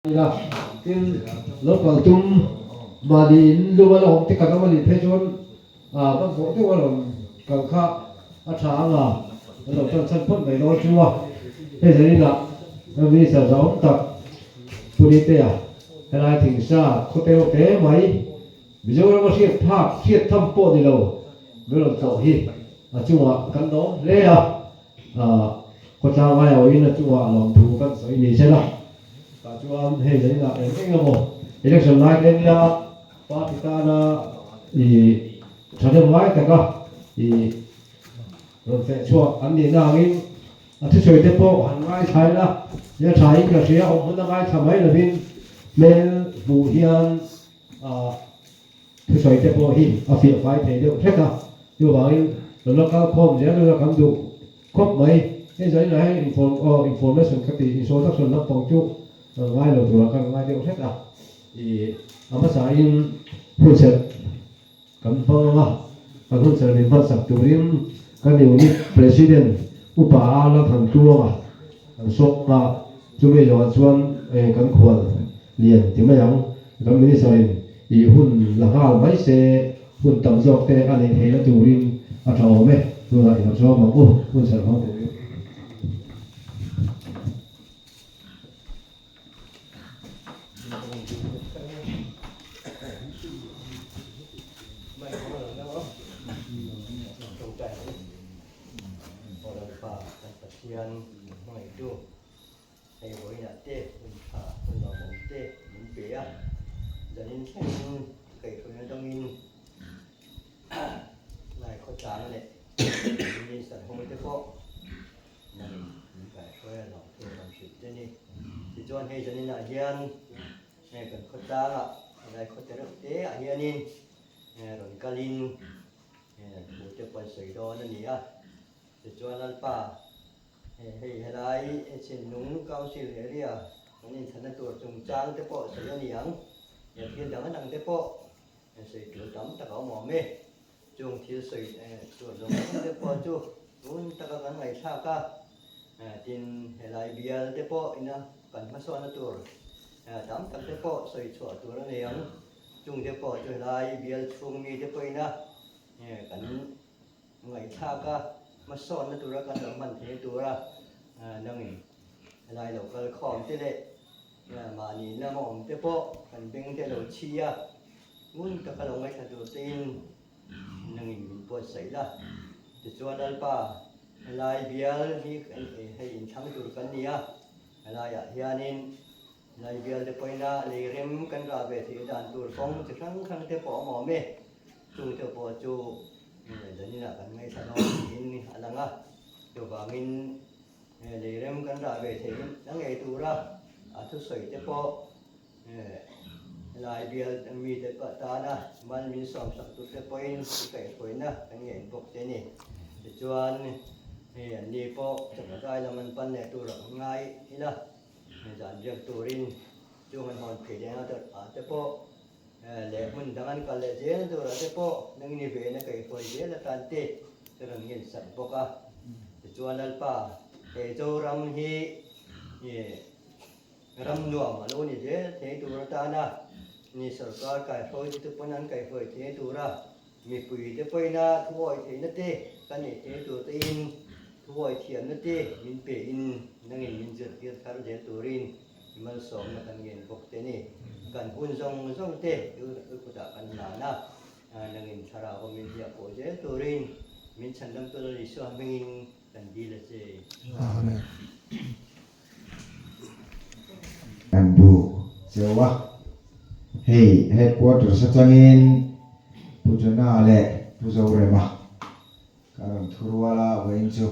Ila, tin, lo kal tum mahni in lu a la awm te kan awm a nih phei chuan hmanhmawh deuh a rawn kal kha a tha ang a, an lo tan chhan phawt mai dawn chu a. Hei zaninah Minister zahawm tak Pu Nitea helai thingsa khaw te reuh te mai Mizoram a hriat phak hriat tham pawh ni lo min rawn tlawh hi a chungah kan lawm hle a. Khawtlang aiawhin a chungah lawmthu kan sawi ni se la, tah chuan hei zaninah eng eng emaw election lai te nia party tana i thahnem ngai taka i rawn feh chhuak an nihna angin a thusawi te pawh han ngaithla ila nia thain ka hria awm hmun a ngaithla mai lovin hmel hmuh hian Thusawi te pawh hi a fiah fai thei deuh hlek a, chuvangin lo la kal khawm zel ula kan duh khawp mai. Hei zanin ah hian inform aw information ka ti introduction lampang chu ngai lo turah kan ngai deuh hlek a, ih a hmasa in hunserh kan hmang ang a, kan hunserh min hmansak turin kan unit president upa a Lalthantluanga kan sawm a, chumi zawhah chuan kan khual lian ti mai ang. Kan Minister in i hun la nghal mai se, hun tam zawk te a neih theihna turin a tha awm e, tunah i lo sawm ang u, hun serh hmang turin. Hei vawiinah te hun tha hun lawmawm te min pe a, zanin thlengin kaihhruaina dawngin Lai khawtlang leh Minister ho te pawh nangin min kaihhruai a lawm thu kan hrilh che ni. Tichuan hei zaninah hian hei kan khawtlangah Lai khaw te reuh te ah hianin rawn kalin thu te pawh an sawi dawn a ni a. Tichuan Lalpa Hei helai Chhinlung Council area kan inchhanna tur chungchang te pawh sawi a ni ang. He thil dang dang te pawh sawi tur tam tak a awm awm e. Chung thil sawi tur zawng zawng te pawh chu ngun taka kan ngaihthlak a, tin helai bial te pawh ina kan hmasawnna tur tam tak te pawh sawi chhuah tur a nei ang. Chung te pawh chu helai bial chhung mi te pawh ina kan Ngaihthlak a, hmasawnna tura kan lo hman thei tura nangin helai lo kal khawm te leh mahni lama awm te pawh kan beng te lo chhi a, ngun taka lo ngaithla tur tein nangin min buatsaih la. Tichuan Lalpa, helai bial hi hei inthlang tur kan ni a, helaiah hianin helai bial te pawhin lei rem kan rah ve theih dan tur kawng chi hrang hrang te pawh a awm awm e. Chungte pawh chu zaninah kan ngaihthla dawn niin a lang a, chuvangin leirem kan rah ve theih la ngei tura a thusawi te pawh helai bial mite tana mal min sawmsak tur te pawhin i kaihhruaina kan ngen bawk che ni. Tichuan hei anni pawh chawhma lam an pan leh tur ang ngai ila zan riak turin chung an hawn phei leh ang te pawh Leh hmun dang an kal leh zel turah te pawh nangni vena kaihhruai zel atan te ka rawn ngin sak bawk a. Tichuan Lalpa, he Zoram hi ram nuam a lo ni zel thei tur atana ni sorkar kaihhruai te pawn an kaihhruai thei tura mipui te pawhina thuawi theihna te ka neih thei tur tein thuawi thiamna te min pein nangin min zirtir thar zel turin I malsawmna kan ngen bawk che ni. Kan hun zawng zawng te i kutah kan hlan a, nangin thlarau aw min hliah pawh zel turin min chhandamtu Lal Isua hmingin kan dil a che. Amen. Kan buk cheu a, hei headquarters atangin Pu Jona leh Pu Zorema ka rawn thu rual a, vawiin chu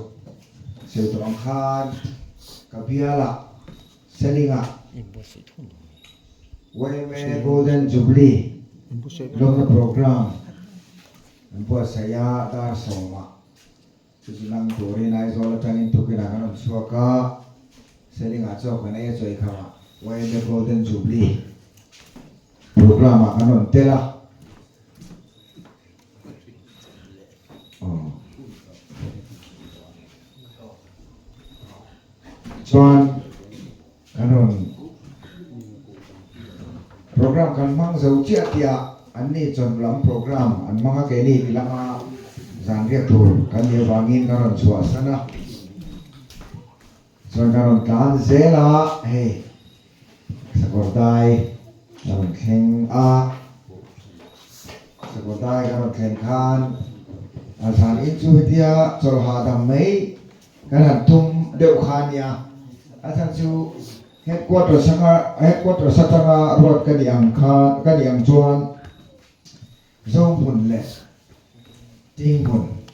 sawi tawh ang khan ka bialah Selinga YMA Golden Jubilee lawmna programme an buatsaih a, dar sawmah chu chu lang turin Aizawl atangin tukinah kan rawn chhuak a, Selinga chaw kan ei a chawikhamah YMA Golden Jubilee programme ah kan rawn tel a. Chuan kan rawn Program kan hmang zo chiah tihah an ni chawn lam program an hmang a, keini ti lama zan riak tur kan nih avangin kan rawn chhuahsan a. Chuan kan rawn tlan zel a, hei sakawr dai ka rawn thleng a, sakawr dai ka rawn thlen khan a zan in chu hetia chawlh hahdam mai kan han tum deuh kha a nia, a chhan chu headquarters anga headquarters atanga ruat ka nih ang khan ka nih ang chuan Zohmun leh Tinghmun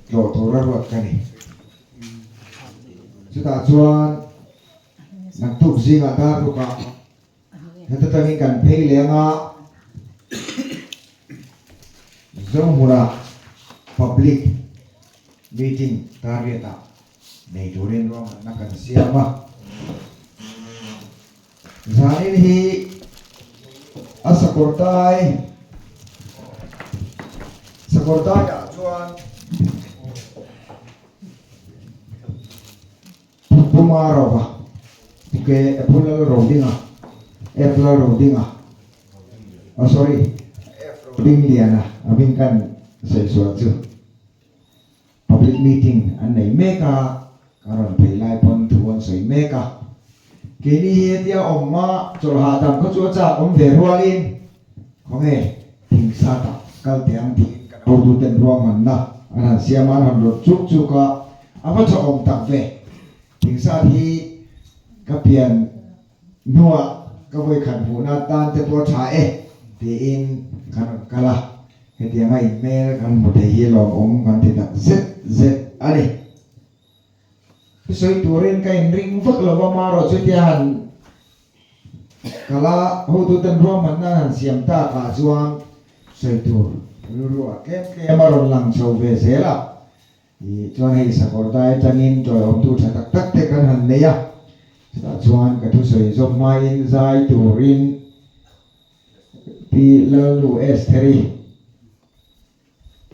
tlawh tura ruat ka ni. Chutah chuan naktuk zingah dar rukah heta tangin kan phei leh anga Zohmunah public meeting tarriatah nei turin ruahmanna kan siam a. Zanin hi a sakawr dai sakawr daiah chuan Puma Rova Puke Pu Lal Rodinga F Lal Rodinga oh sorry F Rodingliana a hming kan sawi sual chu. Public meeting an nei mek a, ka rawn phei lai pawn thu an sawi mek a. Keini hi hetia awm a chawlh hahdam kha chu a chak awm ve rualin khawnge thing satah kal teh ang tiin kan hotuten ruahmanna an han siam a, an han rawn chuk chuk a, a va tha awm tak ve. Thing sat hi ka pian hnuah ka vawikhat hmuhna tan te pawh a tha e tiin kan rawn kal a. Hetianga inhmel kan hmu thei hi lawmawm kan ti tak zet zet a ni. Thusawi turin ka inring vak lo va, marawh chutia han kal a, hotuten ruahmanna an han siam takah chuan sawi tur rilru ah tlem tlem a rawn lang chho ve zel a. Chuan hei sakawr dai atangin tawiawmtu tha tak tak te kan han nei a, chutah chuan ka thusawi zawm hmain zai turin Pi Lalnu Estheri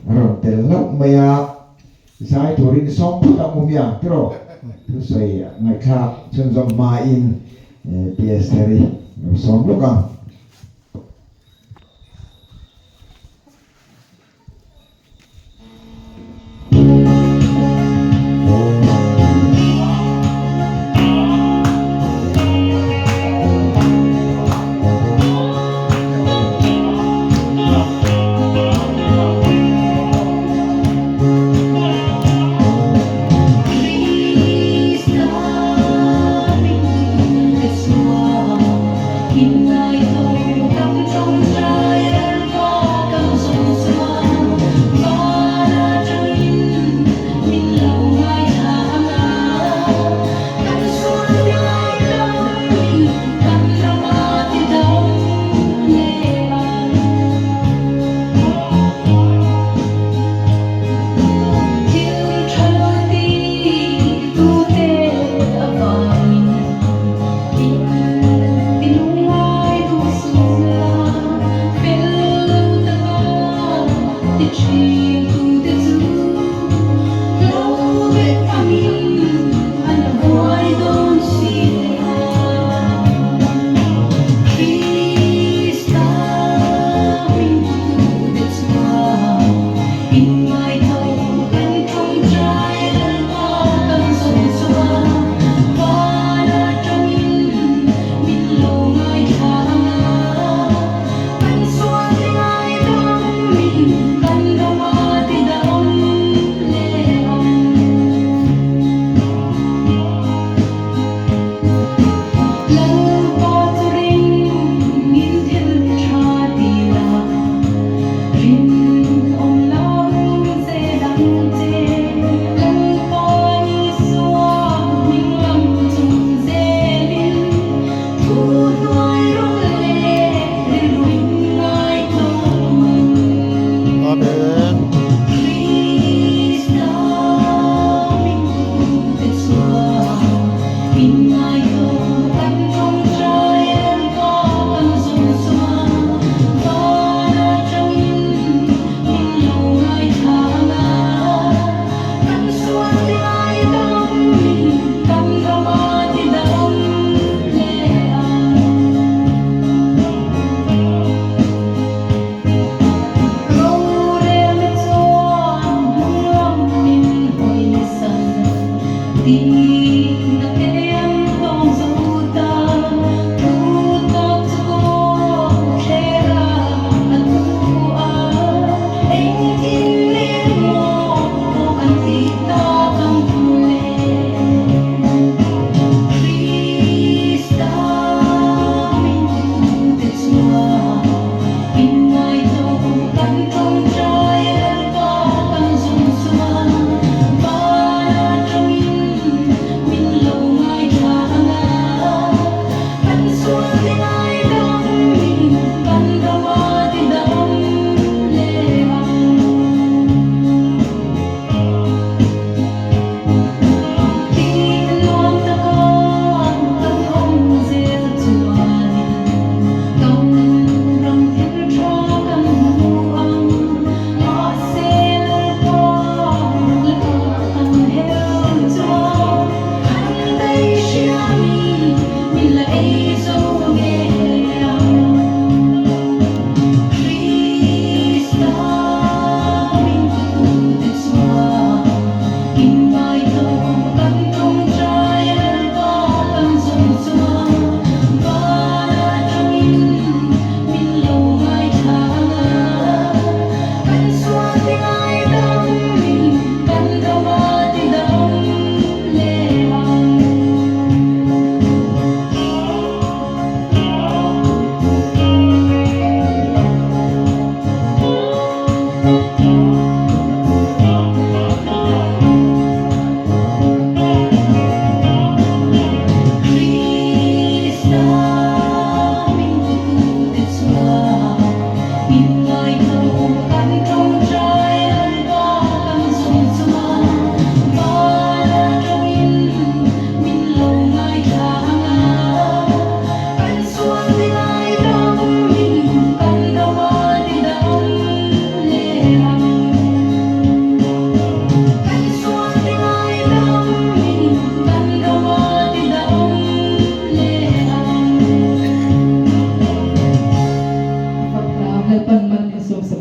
a rawn tel hlauh mai a, zai turin sawm phut ang u hmiang tiraw? Thusawi ngaihthlak chhunzawm hmain Pi Estheri lo sawm lawk ang.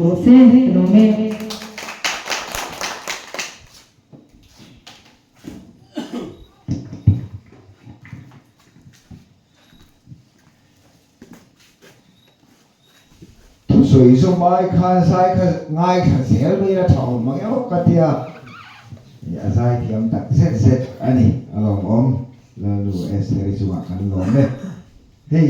rawh se. Ka lawm e. Thusawi zawm ai khan zai kha ngaithla zel mai ila tha awm mang emaw ka tia a zai thiam tak zet zet a ni a lawmawm Lalnu Estheri chungah kan lawm e. Hei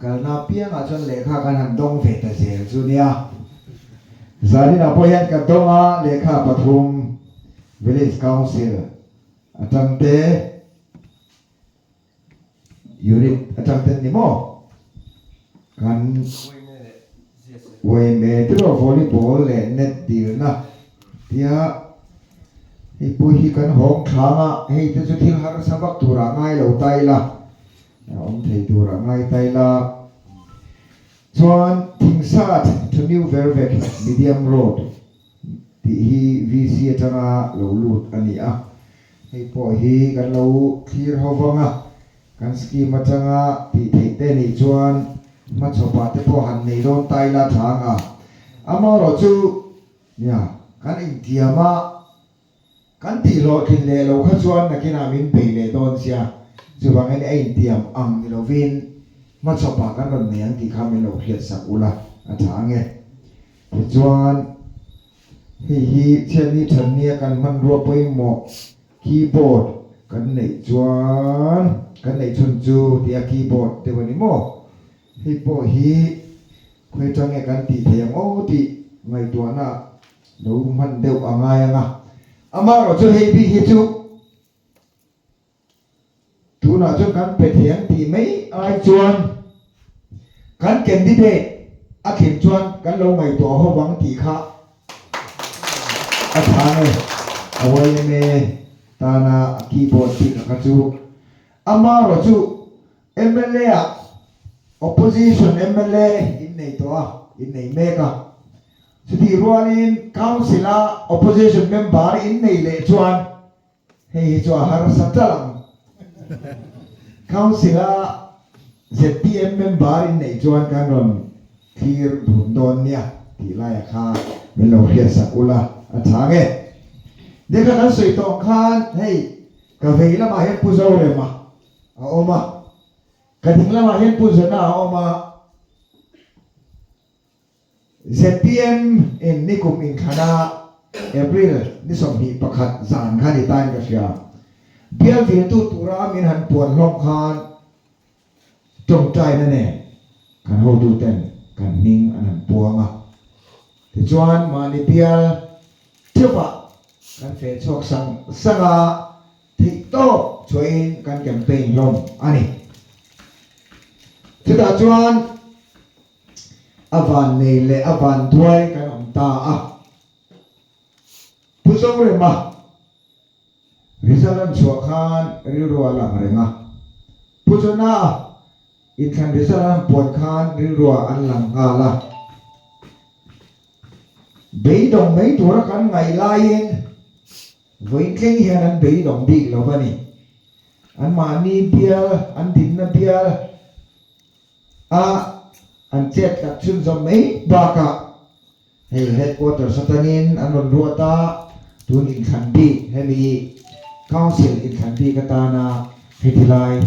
kalna piangah chuan lehkha kan han dawng ve ta zel chu nia. Zaninah pawh hian ka dawng a lehkha pathum Village Council atang te Unit atang ten ni maw? Kan yma tiraw volleyball leh net dilna tia hei pawh hi kan hawng thlang a, hei te chu thil harsa vak turah ngai lo ta ila, a awm thei turah ngai ta ila. Chuan Thingsat to New Vervek Medium Road tih hi VC atanga lo lut a ni a. Hei pawh hi kan lo thlir ho vang a, kan scheme atanga tih theih te nih chuan hmachhawpah te pawh han nei dawn ta ila tha ang a. Amaherawhchu, nia, kan intiam a, kan tih hlawhtlin leh lo kha chuan nakinah min bei leh dawn sia, chuvangin a intiam ang ni lovin hmachhawpah kan rawn nei ang tih kha min lo hriatsak ula a tha ang e. Tichuan, hei hi chhiatni thannia kan hmanrua pawimawh keyboard kan neih chuan kan neih chhun chu tia keyboard deuh a ni maw? Hei pawh hi khawi atang nge kan tih theih ang aw tih ngaihtuahna lo hman deuh a ngai ang a. Amaherawh chu hei bik hi chu Tunah chuan kan pe thei ang tih mai ai chuan kan candidate a thlin chuan kan lo ngaihtuah ho vang tih kha a chhang e. A yma tana a keyboard bik a kha chu amaherawh chu mla ah opposition mla in nei tawh a, in nei mek a. Chutih rualin council a opposition member in nei leh chuan Hei hi chu a harsa ṭalh ang. Council-a zpm member in neih chuan kan rawn thlir dun dawn nia tih laia kha min lo hriatsak ula a chhang e. Lehkha kan sawi tawh ang khan hei ka vei lamah hian Pu Zorema a awm a, ka ding lamah hian Pu Zona a awm a. Zpm in nikum inthlana April ni 21 zan kha ni tain ka hria. Bial viltu tura min han puan hlawm khan tawngtaina nen kan hotuten kan hming an han puang a. Tichuan mahni bial theuhah kan feh chhuak sang sang a, theihtawp chhuahin kan campaign hlawm a ni. Chutah chuan A van nei leh a van duai kan awm ta a. Pu Zorema result an chhuah khan rilru a lang reng a. Pu Jonah inthlan result an puan khan rilruah an lang nghal a. Beidawng mai tura kan ngaih laiin vawiin thleng hian an beidawng bik lo va ni. Anmahni bial, an dinna bial a an chet tlat chhunzawm mai bakah hei headquarters atangin an rawn ruat a, tun inthlan bik hemi council inthlan bik atana heti lai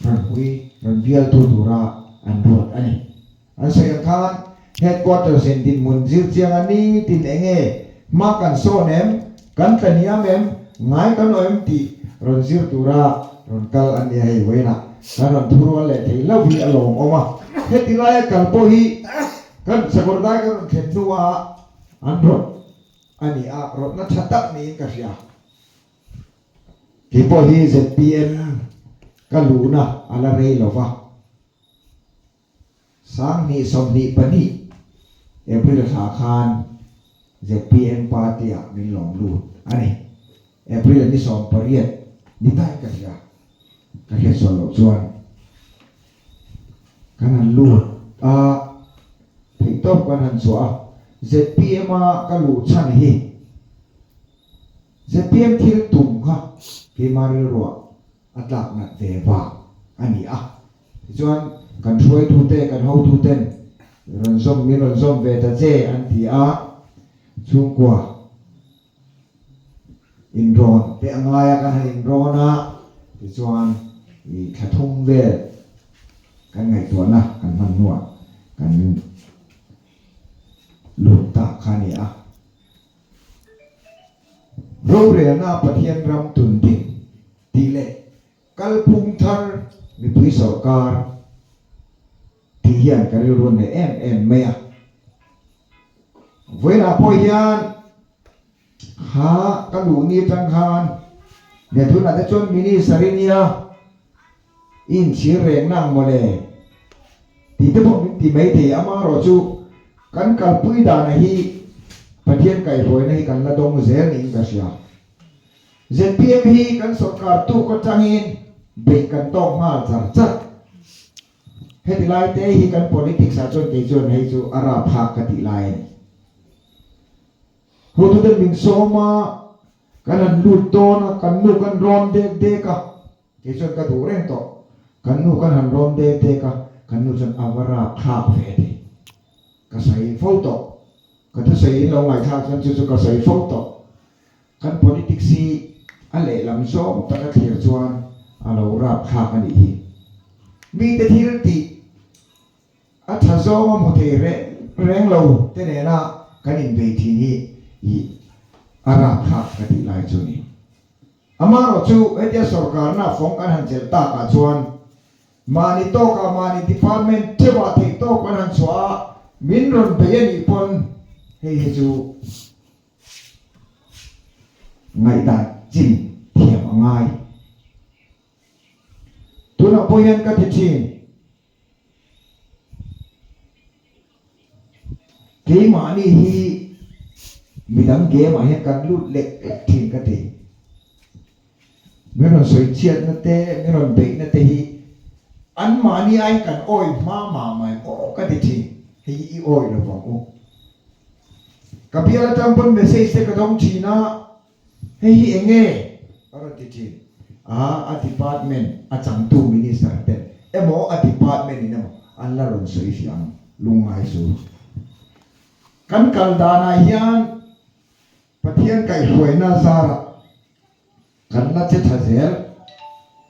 rawn hui rawn bialtu tura an ruat a ni. An sawi ang khan headquarters in dinhmun zir chiang a ni tin enge hma kan sawn em, kan tla hniam em, ngai kan awm em tih rawn zir tura rawn kal a nia hei vawiinah kan rawn thurual leh thei lo hi a lawmawm a, heti laia kal pawh hi kan Sakawrdai kan rawn thlen hnuah an rawt a ni a, rawtna tha tak niin ka hria. Kei pawh hi zpm ka luhna a la rei lo va. 2022 April thla khan zpm party-ah min lawm lut a ni. April ni 18 ni tain ka hria, ka hriat sual loh chuan kan han lut a, theihtawp kan han chhuah a, zpm-a ka luh chhan hi zpm thil tum kha keimah rilruah a tlak nat ve vang a ni a. Tichuan, kan hruaitute, kan hotuten Rawn zawm min rawn zawm ve ta che an ti a, chhungkua inrawn te a ngai a, kan han inrawn a, tichuan i thla thum vel kan ngaihtuahna kan hman hnuah kan lut ta kha a ni a. Rorelna Pathian ram tun ding tih leh Kalphung thar mipui sawrkar tih hian ka rilru nei em em mai a. Vawiinah pawh hian kha ka luh ni atang khan nia tunah te chuan minister i nia i inchhir reng nang mawle tih te pawh min ti maithei amaherawh chu kan kalpui dana hi Pathian kaihhruaina hi kan la dawng zel niin ka hria. Zpm hi kan sawrkar tuk atangin beih kan tawk nghal char char. Heti lai te hi kan politics ah chuan kei chuan hei chu a rap hak ka tih lai a ni. Hotuten min sawm a, kan han lut dawn a, kan nu kan rawn dek dek a, kei chuan ka duh reng tawh. Kan nu kan han rawn dek dek a, kan nu chuan a va rap thlak ve a ti. Ka sawi fo tawh. Ka thusawi in lo ngaihthlak chuan chu chu ka sawi fo tawh. Kan politics hi a lehlam zawng taka thlir chuan a lo rapthlak a nih hi. Mite thil tih a tha zawnga hmu thei reng reng lo te nena kan inbei thin hi ih a rapthlak ka tih lai chu a ni. Amaherawh chu hetia sawrkarna fawng kan han chelh takah chuan mahni tawkah mahni department theuhah theih tawk kan han chhuah a, min rawn bei a nih pawn hei hi chu Ngaihdan chin thiam a ngai. Tunah pawh hian ka ti thin. Keimahni hi midang game ah hian kan lut lek lek thin ka ti. Min rawn sawi chhiatna te, min rawn beihna te hi anmahni aiin kan awih hma mah mah em aw ka ti thin. Hei hi i awih lo vang u. Ka bial atang pawn message te ka dawng thin a, hei hi eng nge? a rawn ti thin. A, a department a changtu minister ten emaw a department in emaw an la rawn sawi fiah ang, lungngai chu. Kan kal danah hian Pathian kaihhruaina zarah kan la che tha zel.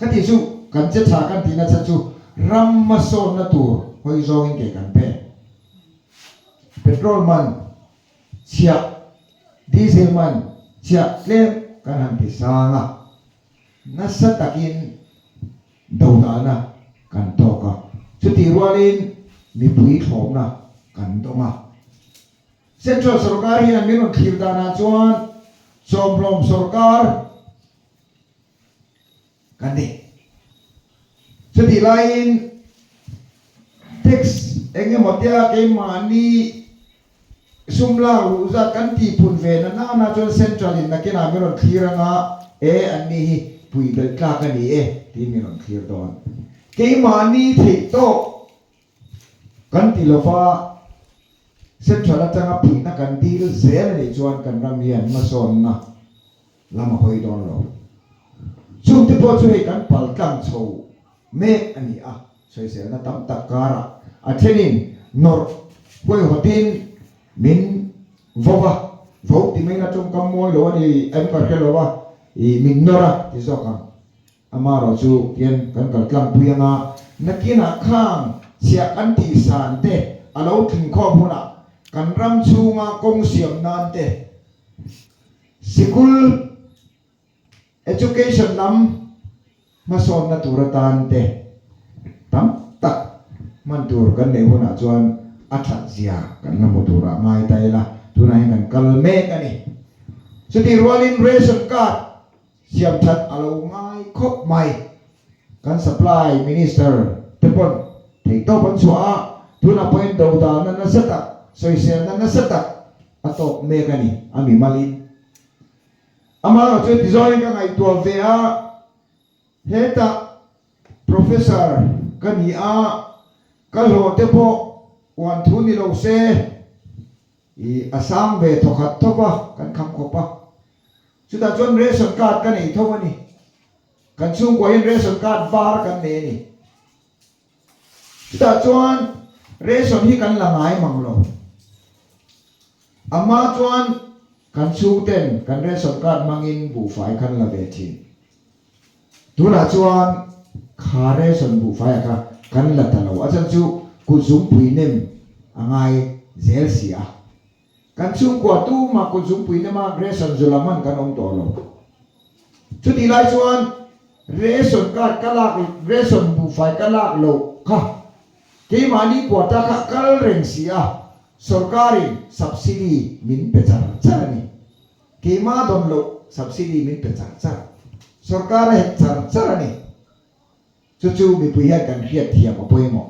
Ka tih chu kan che tha kan tihna chhan chu ram hmasawnna tur hawi zawngin ke kan pen. Petrol man chhiah, diesel man chhiah tlem kan han ti sang a, nasa takin dodalna kan tawk a, chutih rualin mipui thlawpna kan dawng a. Central sorkar hian min rawn thlir danah chuan chawmhlawm sorkar kan ni. Chutih laiin tax eng emaw tia keimahni sum lak luh zat kan tihpun ve na nana chuan Central in nakinah min rawn thlir anga e anni hi pui belh tlak a ni e tiin min rawn thlir dawn. Keimahni theih tawk Kan ti lova, Central atanga puihna kan dil zel a nih chuan kan ram hian hmasawnna lam a hawi dawn lo. Chungte pawh chu hei kan pal tlang chho mek a ni a, sawiselna tam tak karah a thenin nawrh huaihawtin min vo va, vo ti mai na tawngkam mawi lo a ni em ka hre lo a, ih min nawr a ti zawk ang. Amaherawh chu tian kan kal tlangpui anga nakinah khang chhiah kan tih san te a lo tling khawm hunah kan ram chhunga kawng siam nan te, sikul, education lam hmasawnna tur atan te tam tak hman tur kan neih hunah chuan a that zia kan la hmu turah ngai ta ila, tunah hian kan kal mek a ni. Chutih rualin ration card Siam that a lo ngai khawp mai. Kan supply minister te pawn theihtawp an chhuah a, tunah pawhin dodalna nasa tak, sawiselna nasa tak a tawk mek a ni, a mimalin. Amaherawh chu tizawngin ka ngaihtuah ve a, hetah professor ka ni a, ka hlawh te pawh uan thu ni lo se, I a sang ve thawkhat thawk a, kan kham khawp a. Chutah chuan ration card ka nei tho a ni. Kan chhungkua hian ration card var kan nei a ni. Chutah chuan Ration hi kan la ngai mang lo. Ama chuan kan chhungten kan ration card hmangin buhfai khan la ve thin. Tunah chuan kha ration buhfaiah kha kan la ta lo. A chhan chu kut zungpui nem a ngai zel si a. Kan chhungkua tumah kut zungpui nema ration zu la hman kan awm tawh lo. Chutih lai chuan ration card ka lak ration buhfai ka lak loh kha keimahni quota kha kal reng si a, sorkarin subsidy min pe char char a ni. Keimah dawn loh subsidy min pe char char. Sorkar a hek char char a ni. Chu chu mipui hian kan hriat thiam a pawimawh.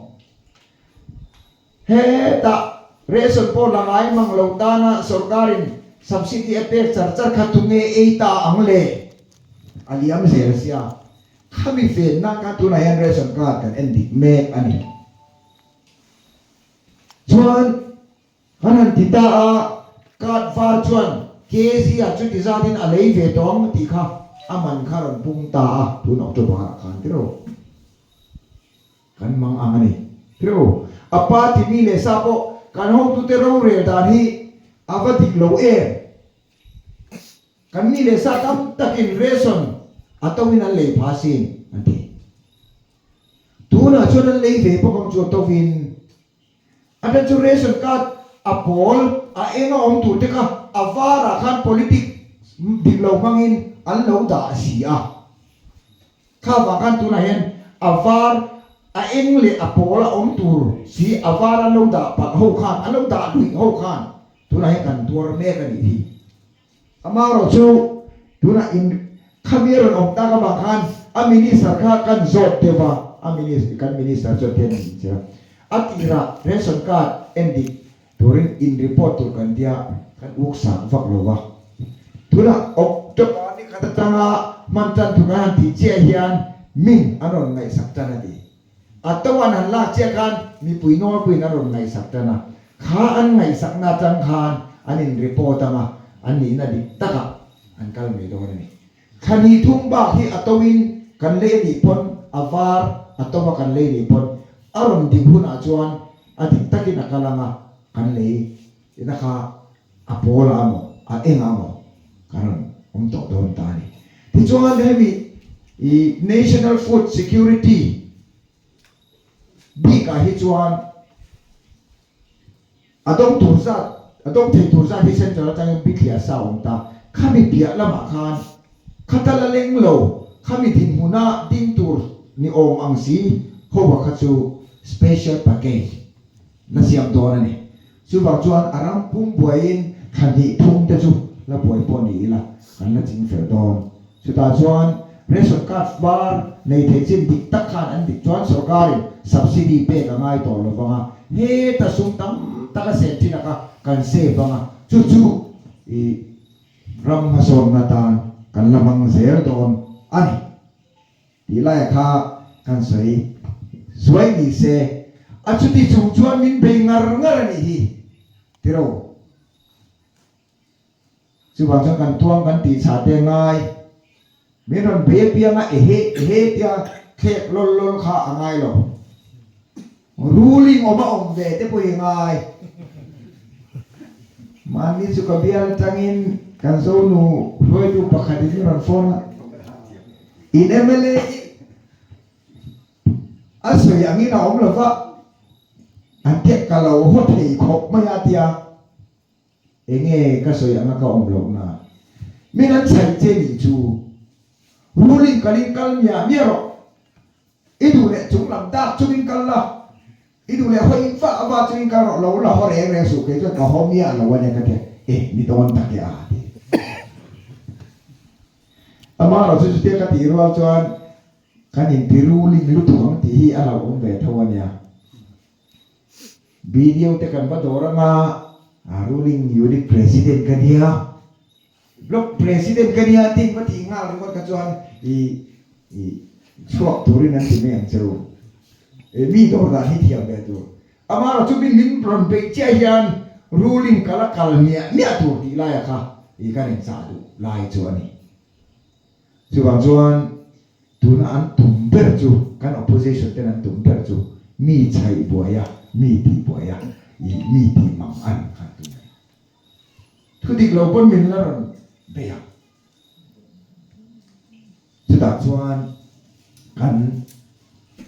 Hetah ration pawh la ngai mang lo tana sorkarin subsidy a pek char char kha tunge ei ta ang le? A liam zel sia. Khami venna kha tunah hian ration card kan en dik mek a ni. Chuan Kan han ti ta a, card var chuan KZ-ah chuti zatin a lei ve tawh ang tih kha a man kha rawn pung ta a, tun October-ah khan tiraw kan mang ang a ni tiraw. A pa timi leh sa pawh kan hotute rorel dan hi a va dik lo em? Kan mi leh sa tam takin ration a tawin an lei pha sin an ti. Tunah chuan an lei ve bawk ang chu a tawin. A then chu ration card a pawl a eng a awm tur te kha a var ah khan politic dik lo hmang in an lo dah si a. Kha vang khan tunah hian a var a eng leh a pawl a awm tur si a var an lo dah palh ho khan an lo dah luih ho khan tunah hian kan tuar mek a nih hi. Amaherawh chu tunah in khami a rawn awm tak avang khan a minister kha kan zawt deuh a, a minister kan minister chuan tian min inchhir a, a tirah ration card en dik turin in report tur kan tia kan uk sak vak lo va. Tunah October ni khat atanga hman tan tur kan han tih chiah hian min an rawn ngaihsak tan a ti. A to an han lak chiah khan mipui nawlpuiin an rawn ngaihsak tan a, kha an ngaihsakna atang khan an in report ang a, an nihna dik takah an kal mai dawn a ni. Thla hnih thum bak hi a toin kan lei a nih pawn a var a to a kan lei nih pawn a rawn dik hunah chuan a dik takin a kal ang a, kan lei ina kha a pawl ah emaw a eng ah emaw kan rawn awm tawh dawn ta a ni. Tichuan hemi i National Food Security bik ah hi chuan a dawng tur zat a dawng thei tur zat hi Central atangin bithliah sa a awm ta. Khami piah lamah khan khata la leng lo khami dinhmuna ding tur ni awm ang si ho ah kha chu special package la siam dawn a ni. Chuvang chuan a ram pum buaiin thla hnih thum te chu la buai pawh ni ila kan la ching fel dawn. Chutah chuan ration card var nei thei chin dik tak khan an dik chuan sorkarin subsidy pek a ngai tawh lo vang a, heta sum tam tak a sen thin aka kan save ang a, chu chu i ram hmasawnna tan kan la hmang zel dawn a ni. Tih laia kha kan sawi zuai ni se, a chuti chung chuan min bei ngar ngar a nih hi tiro. Chuvang chuan kan tuang kan tih chhah te ngai, min rawn bei apiang a ehe ehe tia thlek lawl lawl kha a ngai lo. Ruling awm a awm ve te pawh hi ngai. Mahni chu ka bial atangin kan zonu hruaitu pakhatin min rawn phone a, in mla hi a sawi angin a awm lova, an tia ka lo haw thei khawp mai a tia. Enge ka sawi anga ka awm loh na? Min an chhaih che nih chu. Ruling kalin kal miah miah rawh. I duh leh chung lam dak chungin kal la, i duh leh hawi va va chungin kal rawh, lo la haw reng reng suh, kei chuan ka haw miah lo a nia ka ti a, e ni dawn tak e a ti. Amaherawhchu chutia ka tih rual chuan kan inti ruling lutuk ang tih hi a hlauhawm ve tho a nia. Video te kan va dawr anga ruling unit president ka nia. Block President ka nia tih va tih nghal ringawt kha chuan i i chhuak turin an ti mai ang che u. E mi dawr dan hi thiam ve tur. Amaherawh chu min min rawn beih chiah hian ruling ka la kal miah miah tur tih laia kha i kan inchah duh lai chu a ni. Chuvang chuan tuna an tum ber chu kan opposition ten an tum ber chu mi chhaih buai a. mi tih buai a, ih mi tih mang an khan tum a ni. Thu dik lo pawn min la rawn bei a. Chutah chuan kan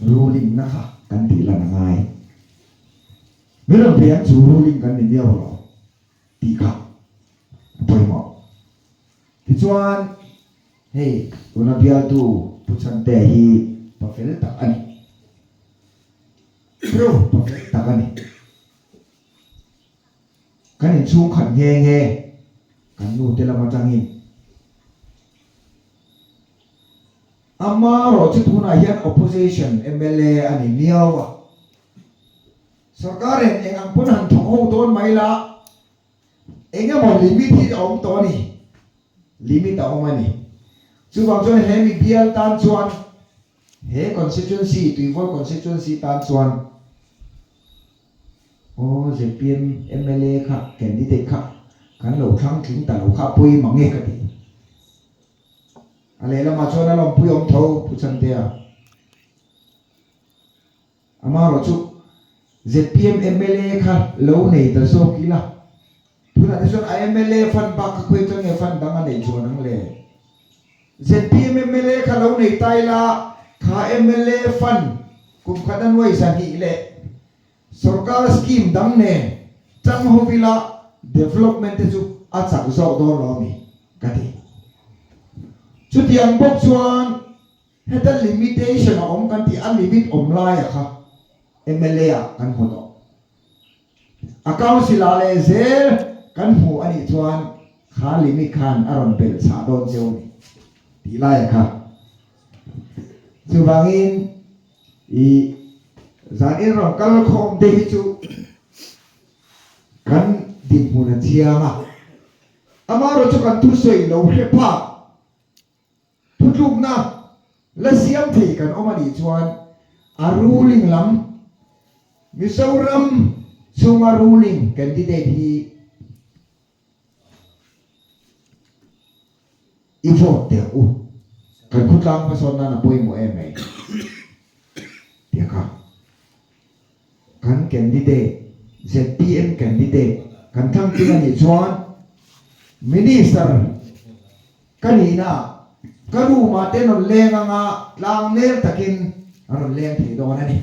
ruling na kha kan tih lan a ngai. Min rawn bei ang chu ruling kan ni miau lo tih kha a pawimawh. Tichuan hei tuna bialtu Pu Chhantea hi pa fel tak a ni. Pro pa fel tak a ni. Kan inchhung khat nghe nghe kan nu te lam atangin amarawh chu tunah hian opposition mla a ni miau a. Sorkar in eng ang pawn han thawk ho dawn mai la, eng emaw limit hi a awm tawh a ni, limit a awm a ni. Chuvang chuan he mi bial tan chuan, he constituency, Tuivawl constituency tan chuan aw zpm mla kha candidate kha kan lo thlang tling ta lo kha a pawi mang e ka ti. A lehlamah chuan a lawmpui awm tho Pu Chhantea. Amaherawhchu, zpm mla kha lo nei ta zawk ila, tunah te chuan a mla fund bak kha khawi atang nge fund dang a neih chuan ang le? Zpm mla kha lo nei ta ila, kha mla fund kum khat a nuai 200 leh sorkar scheme dang nen chang ho ila development te chu a chak zawk dawn lo a mi? ka ti. Chutiang bawk chuan Heta limitation a awm kan tih a limit awm laia kha mla ah kan hmu tawh. A council ah leh zel kan hmu a nih chuan kha limit khan a rawn belh chhah dawn cheu a ni tih laia kha. Chuvangin i zan in rawn kal khawm te hi chu kan dinhmun a chiang a, amaherawhchu kan thusawi lo hre phak Thutlukna la siam thei kan awm a nih chuan a ruling lam Mizoram chhunga ruling candidate hi i vote teh ang u. Kan khawtlang hmasawn nan a pawimawh em mai tia kha kan candidate zpm candidate kan thlang tling a nih chuan Minister Ka nihna, ka room ah te an rawn leng anga tlang nel takin an rawn leng thei dawn a ni.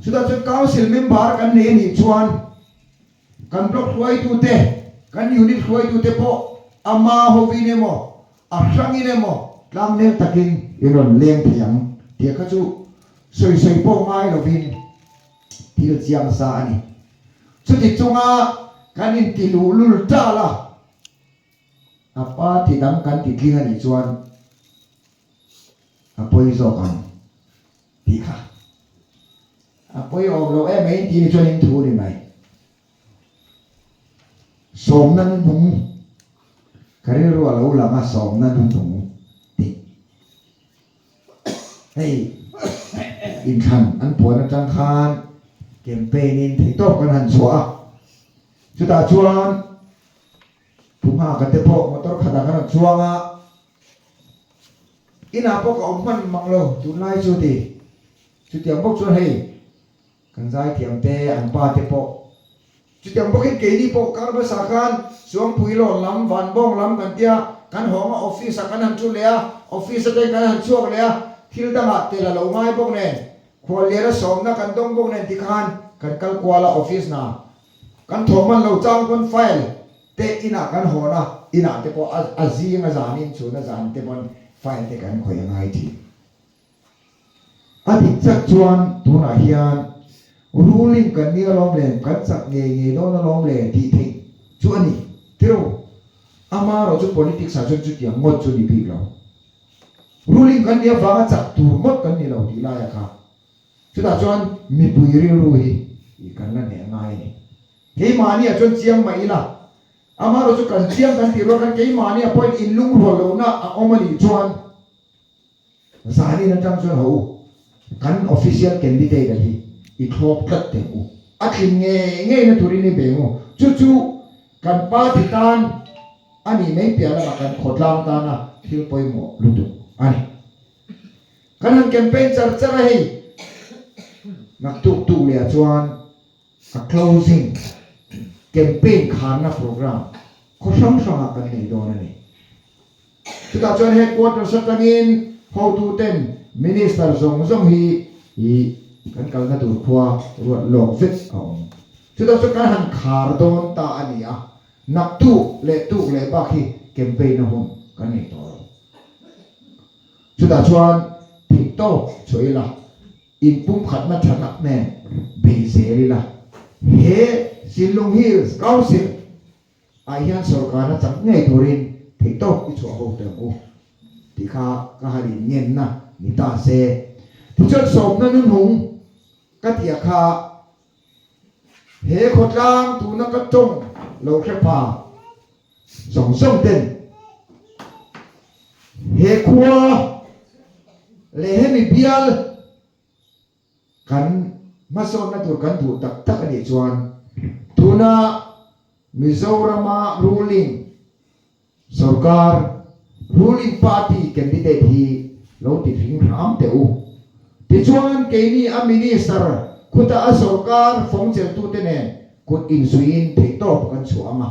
Chutah chuan Council member kan nei a nih chuan kan block hruaitute, kan unit hruaitute pawh ama hovin emaw, a hrangin emaw tlang nel takin in rawn leng thei ang tih kha chu sawi sawi pawh ngai lovin thil chiang sa a ni. Chuti chunga kan inti luhlul tal a. A party dang kan ti tling a nih chuan a pawi zawk ang tih kha a pawi awm loh em mai tih ni chuan in thu ni mai. Sawmna nuhnung ka rilru a lo lang a sawmna nuhnung tih hei inthlan an puan atang khan campaign in theihtawp kan han chhuah a chutah chuan Pu Nghaka te pawh motor khatah kan rawn chuang a, inah pawh ka awm hman mang lo tunlai chu ti. Chutiang bawk chuan hei kan zaithiam te an pa te pawh chutiang bawkin keini pawh kar hmasa khan Suangpui lawn lam Vanbawng lam kan tia kan hawng a office ah kan han thu leh a, office atangin kan han chhuak leh a, thil dangah tel a lo ngai bawk nen khuallian a sawmna kan dawng bawk nen tikhan kan kal kual a office hna Kan thawh hman lo chang pawn file te inah kan hawn a, inah te pawh a zing a zanin chhun a zan te pawn file te kan khawih a ngai thin. A dik chak chuan tunah hian ruling kan nia lawm le, kan chak ngei ngei dawn alawm le tih theih chu a ni tiro. Amaherawh chu politics ah chuan chutiang ngawt chu ni bik lo. Ruling kan nih avanga chak tur ngawt kan ni lo tih laia kha Chutah chuan mipui rilru hi i kan la hneh ngai a ni. Keimahniah chuan chiang mah ila, amaherawh chu kan chiang kan tih rual khan keimahniah pawhin inlungrual lohna a awm a nih chuan zanin atang chuan haw u, kan official candidate a hi i thlawp tlat teh ang u. A tlin ngei ngei na turin i beng u. Chu chu kan party tan a nih mai piah lamah kan khawtlang tana thil pawimawh lutuk a ni. Kan han campaign char char a hei. Naktuk tuk leh ah chuan a closing campaign kharna program khaw hrang hrangah kan nei dawn a ni. Chutah chuan headquarters atangin hotuten minister zawng zawng hi i kan kalna tur khua ruat lawk vek a awm. Chutah chuan kan han khar dawn ta a ni a, naktuk leh tuk leh bak hi campaign a hun kan nei tawh lo. Chutah chuan theihtawp chhuah ila. Inpumkhatna tha tak nen bei zel ila. He Shillong Hills Council ah hian sorkarna chak ngei turin theihtawp i chhuah ho teh ang u tih kha ka han inngenna ni ta se. Tichuan sawmna nunhung ka tih ah kha he khawtlang tuna ka tawng lo hre pha zawng zawng ten he khua leh hemi bial kan hmasawnna tur kan duh tak tak a nih chuan tuna Mizorama ruling sorkar ruling party candidate hi lo ti hring hram teh u. Tichuan keini a minister khuta a sorkar fawngcheltute nen kut insuihin theihtawp kan chhuah ang a.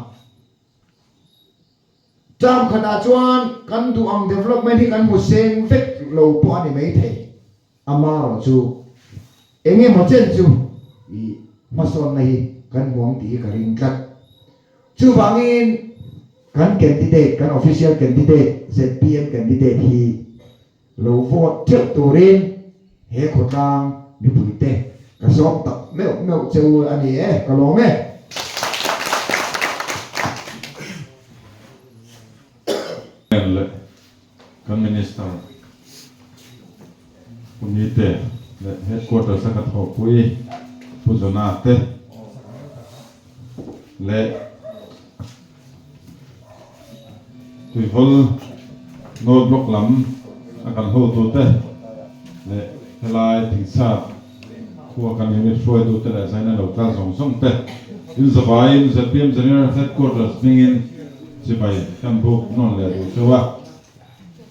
Term khatah chuan kan duh ang development hi kan hmu seng vek lo pawh a ni maithei. Amarawh chu eng emaw chen chu i hmasawnna hi kan hmu ang tih hi ka ring tlat. Chuvangin kan candidate, kan official candidate, zpm candidate hi lo vote theuh turin he khawtlang mipuite ka sawm tak meuh meuh che u a ni e, ka lawm e. Leh kan Minister Pu Nite leh Headquarters a ka thawhpui Pu Jona te leh Tuihawl North Block lam a kan hotute leh helai Thingchhak khua kan unit hruaitute leh zaina lo kal zawng zawng te in zavaiin zpm General Headquarters hmingin chibai kan buk nawn leh duh cheu a.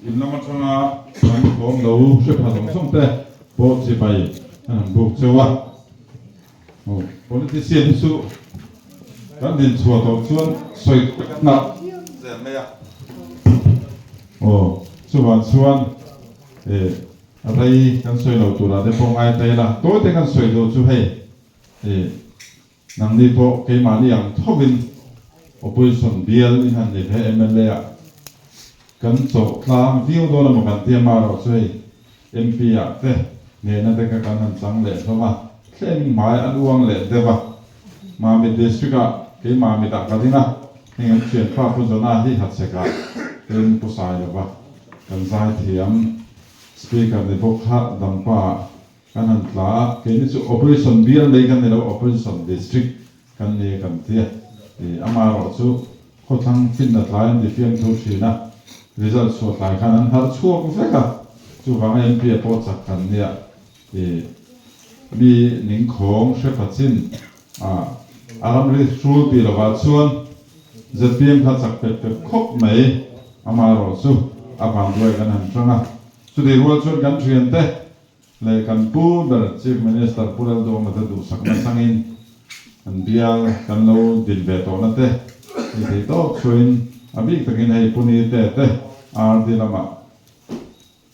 In lam atanga kan thawm lo hre pha zawng zawng te pawh chibai an han buk cheu a. Politician hi chu kan din chhuah tawh chuan sawi nak zel mai a. Aw, chuvang chuan eh rei kan sawi lo turah te pawh ngai ta ila, tawi te kan sawi duh chu hei eh nangni pawh keimahni ang thovin opposition bial in han ni ve mla ah kan chawh tlang viau dawn emaw kan tia marawh chu hei MP ah te nena te kha kan han chang leh hlawm a, thleng hmai an uang leh deuh a. Mamit District ah kei Mamit ah ka ding a, heng an thianpa Pu Jona hi Hachhek ah tin Pu Sailova kan zai thiam Speaker ni bawk kha Dampa ah kan han tla a, keini chu Opposition bial mai kan ni lo, Opposition District kan ni kan ti a, i amaherawh chu khawthlang finna tlai an ti fiamthu thin a, result chhuah tlai khan an harh chhuak vek a, chuvanga MP a pawh chak kan nia, i mi ningkhawng hre pachin a a ramri hrul tih lovah chuan zpm kha chak pep pep khawp mai, amaherawh chu a vanduai kan han hrang a, chutih rual chuan kan thiante Leh kan pu ber Chief Minister Pu Lalduhawma te duhsakna changin an bial kan lo din ve tawhna te ni thei tawk chhuain a bik takin hei Pu Nite te RD lamah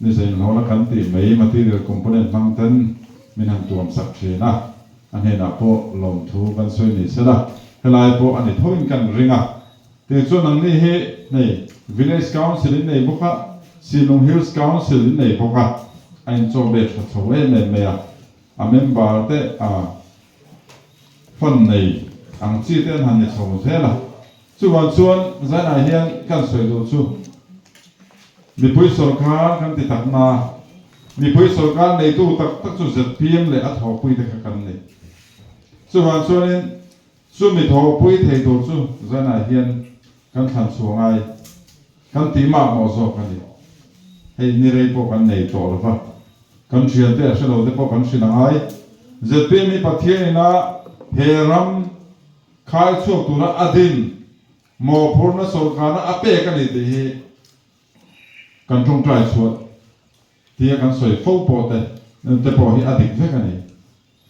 ni zainhlawhna kan tih mai material component hmang ten min han tuam sak thin a, a hnenah pawh lawmthu kan sawi ni sela helai pawh a ni thoin kan ring a. Tichuan nangni hi nei Village Council in nei bawk a, Shillong Hills Council in nei bawk a, a inchawk ve tha chho em em mai a, a member te a fund nei ang chi te an han ni chho zel a. Chuvang chuan zainah hian kan sawi duh chu mipui sorkar kan ti tak na, mipui sorkar neitu tak tak chu zpm leh a thawhpui te kha kan ni. Chuvang chuanin Chumi thawhpui thei tur chu zanah hian kan thlan chhuah ngai, kan tih mak mawh zawk a ni. Hei ni rei pawh kan nei tawh lo va, kan thiante a hre lo te pawh kan hrilh a ngai. Zpm hi Pathian ina he ram khai chhuak tura a din mawhphurhna sawrkarna a pek a ni tih hi kan tawngtai chhuah tia kan sawi fo pawh te te pawh hi a dik vek a ni.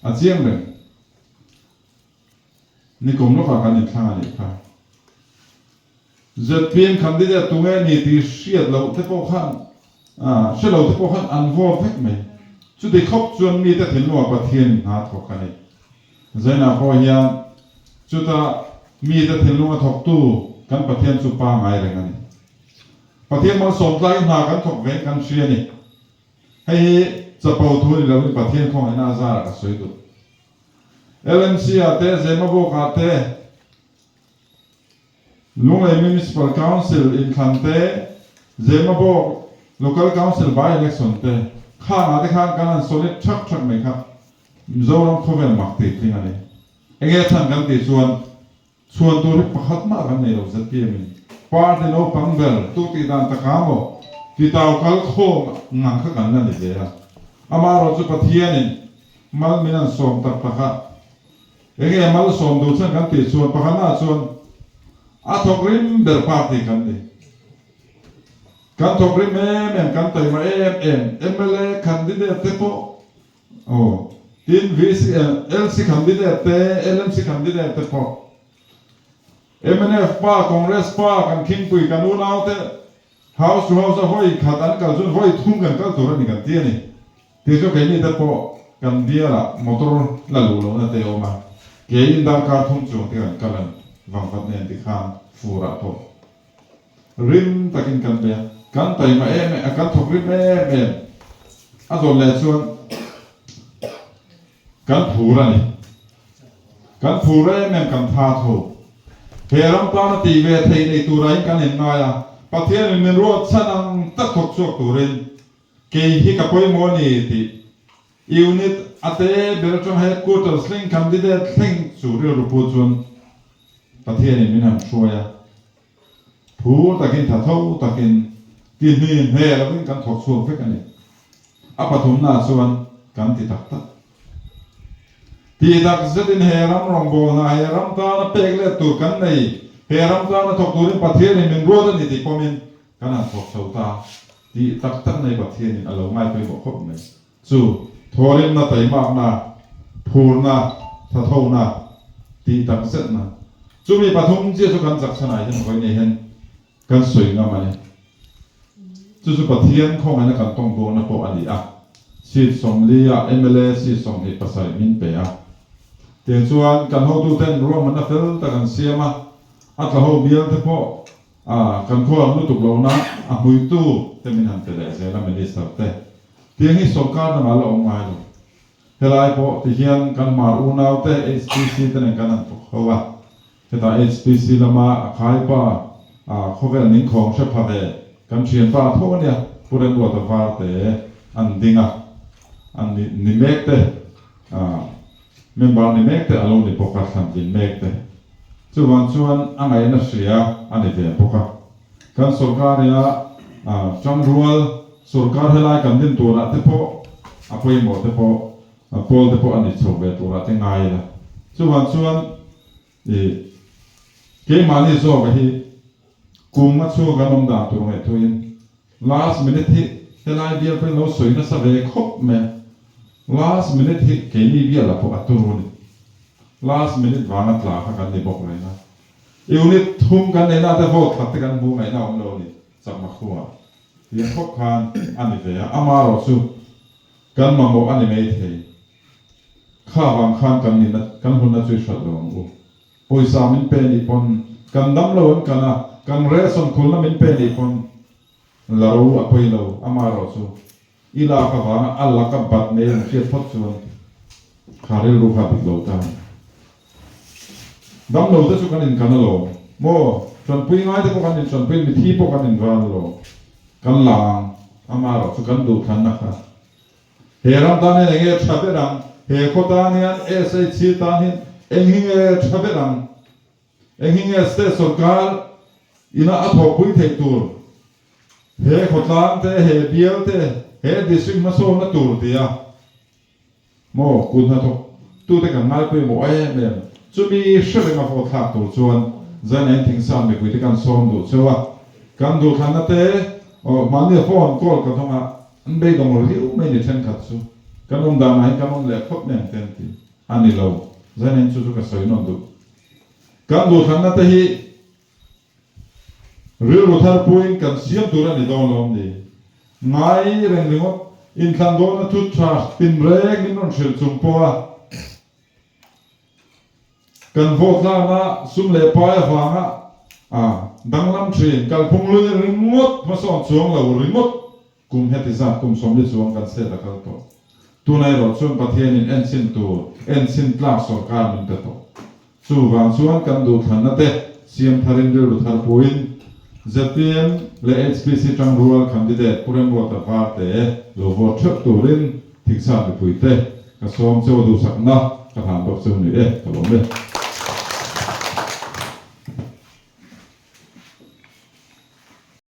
A chiang reng. Nikum lawkah kan inthlang a nih kha. Zpm candidate tunge ni tih hriat loh te pawh khan, hre lo te pawh khan an vote vek mai. Chuti khawp chuan mite thinlungah Pathian in hna thawk a ni. Zainah pawh hian chuta mite thinlunga thawktu kan Pathian chu pangai reng a ni. Pathian malsawm tlaiin hna kan thawk veng kan hria a ni. Hei hi chapo thu ni loin Pathian khawngaihna a zarah ka sawi duh. LMC ah te, Zemabawk ah te, Lunglei Municipal Council inthlan te, Zemabawk Local Council by-election te, khang ah te khan kan han solid thak thak mai kha Mizoram khawvel mak tih tling a ni. Enge chhan kan tih chuan Chhuan tur hi pakhat mah kan nei lo ZPM in party naupang ber tu tih dan taka maw titau kal khawm ngang kha kan la ni ve a, amaherawh chu Pathian in mal min an sawm tak tak a, enge mal sawm duh chhan kan tih chuan pakhatna chuan a thawk rim ber party kan ni. Kan thawk rim em em, kan taima em em, mla candidate te pawh Aw, tin VC, LC candidate te, LMC candidate te pawh mnf pa, Congress pa, kan khingpui, kan unau te house to house a vawi khat an kal chuan vawi thum kan kal tur a ni kan ti a ni. Tih chu keini te pawh kan bialah motor la luh lohna te a awm a, ke in darkar thum chuang te kan kal a ni, vangvat nen tikhan furah pawh Rim takin kan be a, kan taima em em a, kan thawk rim em em a dawn leh chuan kan phur a ni. Kan phur em em kan tha tho. He ram tana tih ve thei nei turain kan inngai a, Pathianin min ruat chhan ang tak thawk chhuak turin kei hi ka pawimawh a ni tih unit a te ber atang headquarters thleng candidate thleng chu rilru pu chuan Pathianin min han hruai a. Phur takin tha tho takin ti hni hne lovin kan thawk chhuak vek a ni. A pathumnaah chuan kan ti tak tak. Ti tak zetin he ram rawngbawlna, he ram tana pek let tur kan nei, he ram tana thawk turin Pathianin min ruat a ni tih pawmin kan han thawk chho ta. Ti tak tak nei Pathianin a lo ngai pawimawh khawp mai. Chu thawrimna taimakna, phurna, thathona, tih tak zetna. Chumi pathum chiah chu kan chak chhanah hian vawi nei hian kan sawi ngam a ni. Chu chu Pathian khawngaihna kan tawng dawnna pawh a ni a. Seat 40 ah mla seat 27 min pe a. Tiang chuan kan hotuten ruahmanna fel tak an siam a, a tla ho bial te pawh a kan khaw ang lutuk lohna a hmuitu te min han pe leh zel a Minister te. Tiang hi sawrkar dangah la awm ngai lo. Helai pawh ti hian kan hmar unau te HPC te nen kan han thawk ho a. Hetah HPC lama a khaipa a khawvel ning khawng hre pha ve kan thianpa a tho ania Pu Remruata var te an ding a, an ni ni mek te a member ni mek te a lo ni bawk a thlan tlin mek te. Chuvang chuan a ngaihna hria a ni ve bawk a. Kan sawrkar ina tangrual sawrkar helai kan din turah te pawh a pawimawh te pawh pawl te pawh a ni chho ve turah te ngai ila. Chuvang chuan i keimahni zawka hi kum a chhuak kan awm dan tur ngaihtuahin last minute hi helai bial pawhin lo sawi nasa ve khawp mai a. Last minute hi keini bialah pawh a turu a ni. Last minute vanga tla kha kan ni bawk reng a. Unit thum kan neihna te vote khat te kan hmu ngaihna awm lo a ni, Chakma khua tiang khawp khan a ni ve a, amarawh chu kan mamawh a ni mai thei. Kha vang khan kan nihna kan hunna chu i hralh lo ang u. Pawisa min pe nih pawn kan dam lo an kan a, kan ration khulna min pe nih pawn la ro a pawi lo, amarawh chu i lak avanga a laka bat nei an hriat phawt chuan kha rilru kha dik lo ta a ni. Damlo te chu kan inkan alawm maw? Tanpui ngai te pawh kan intanpui, mithi pawh kan inral alawm. Kan la ang, amaherawh chu kan duhthlanna kha. He ram tan hian enge tha ber ang? He khaw tan hian, SHC tan hian eng hi nge tha ber ang? Eng hi nge state sorkar ina a thawhpui theih tur? He khawtlang te, he bial te, he district hmasawnna tur tia Maw, kut hnathawk tute kan ngai pawimawh em em. Chumi hre renga vote thlak tur chuan Zainain Thingsan mipuite kan sawm duh cheu a. Kan duhthlanna te, aw, mahnia phone call ka dawng a, an beidawng riau mai ni thenkhat chu. Kan awm danah hian kan awm leh phawt mai ang te an ti. A ni lo. Zainen chu chu ka sawi nawn duh. Kan duhthlanna te hi rilru thar puiin kan siam tur a ni dawn lo ni. Ngai reng ringawt inthlan dawna thu tha tinreng min rawn hrilh chung pawha Kan vote tlakna sum leh pai avanga a danglam thin kalphung lui ringawt hmasawn chuang lo ringawt kum heti zat kum 40 chuang kan set a kal tawh. Tuna erawh chuan Pathianin enchhin tur enchhin tlak sawrkar min pe tawh. Chuvang chuan kan duhthlanna te siam tharin rilru thar puiin zpm leh HPC tangrual candidate Pu Remruata Varte lo vote theuh turin Thingsa mipuite ka sawm cheu a duhsakna ka hlan bawk cheu ni e, ka lawm e.